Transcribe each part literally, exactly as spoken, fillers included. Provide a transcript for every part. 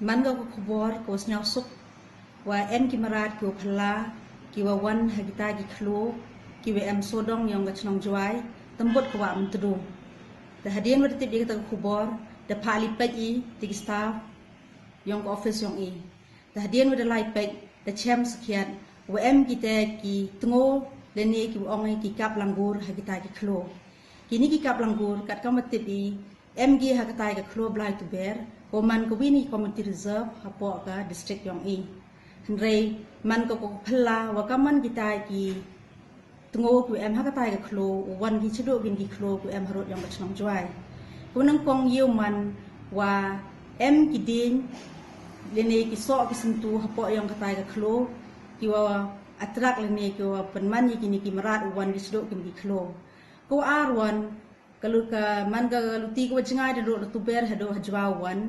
Man ka ka khubor ka wa sniaw suk wa em ki mrad ki wa phylla ki wa wan ha kita ki khloo ki wa em sawdong yong ka chnong Jwai, tymbut ka wa Myntdu. Te hadien wa da tip ya kita ka khubor, da phah li peit i te ki staff yong ka office yong i. Te hadien wa da lai peit, da chem sakhiat wa em kita ki tngo lane ki wa ong i ki kap langgur ha kita ki khloo. Kini ki kap langgur, kat kam wa tip i, em ki ha katai ka khloo Blai Tuber, ko man ka wi na ki community reserve hapoh ka district yong i. Hynrei man ka ko phylla wa ka man kitai ki tngo ki em ha katai ka khloo, u wan ki chaduh kin ki khloo ki em harud yong ka chnong Jwai. Ko nang kong yow man wa em ki ding lane ki soh ki syntu hapoh yong katai ka khloo, ki wa attract lane ki wa pynman ya kini ki mrad u wan ki chaduh kin ki khloo. Ko ar wan, ka lu-, ka man ka luti ka wa jngai da dooh na Tuber hadooh ha Jwai wan.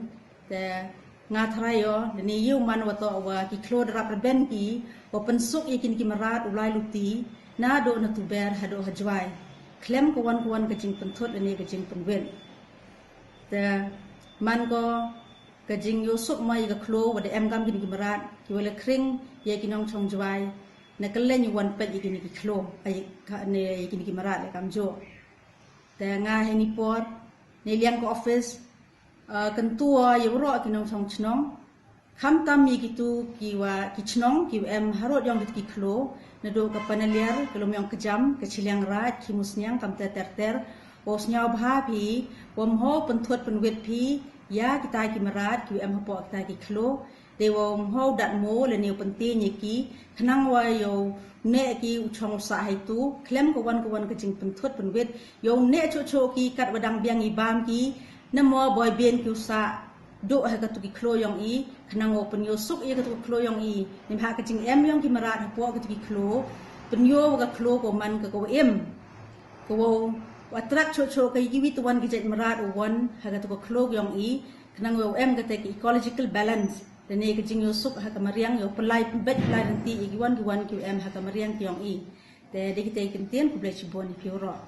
Te nga tharai o, da ni yow man wa toh wa ki khloo da rap rben ki wa pynsuk ya kin ki mrad u lai luti na dooh na Tuber hadooh ha Jwai, khlem ka wan ka wan ka jingpynthut lane ka jingpynwit. Te man ko ka jingyow suk mai ya ka khloo wa da em kam kin ki mrad ki wa la khring ya ki nongchong Jwai na ka leng wan peit ya kin ki khloo, ai, ka ne ya kin ki mrad le kamjooh. Te nga heini por, ne liang ka office, ah, kyntu o ya waroh ki nongchong chnong, khamtam ya kitu ki wa ki chnong ki wa em harud yong ki khloo, na dooh ka Panaliar, ka Lumiong Kjam, ka Chilliangraij, Khimusniang, kamte ter ter, wow sniaw bha phi, wow ym hoi pynthut pynwit phi ya kitai ki mrad ki wa em hapoh kitai ki khloo. Te wow ym hoi dat mo lane wow pynti ya ki, khnang wa yow neh ki u chong u sah heitu, khlem ka wan ka wan ka jingpynthut pynwit, yow neh choh choh ki kat wa dang biang i bam ki, na mo boi bien ki u sah dooh ha katu ki khloo yong i, khnang wow pynyow suk ya katu ki khloo yong i. Neibhah ka jingem yong ki mrad hapoh katu ki khloo, pynyow wa ka khloo ko man ka ko wa im, ko wow attract choh choh ka ya ki wi tu wan ki jait mrad u wan ha katu ka khloo yong i, khnang wow em kata ki ecological balance. Te ne ka jingyow suk ha ka mariang, yow pynlai pynbeit pynlai rynti ya ki wan ki wan ki wa em ha ka mariang ki yong i. Te da kitai ki ktien, khublei chibun ya phi waroh.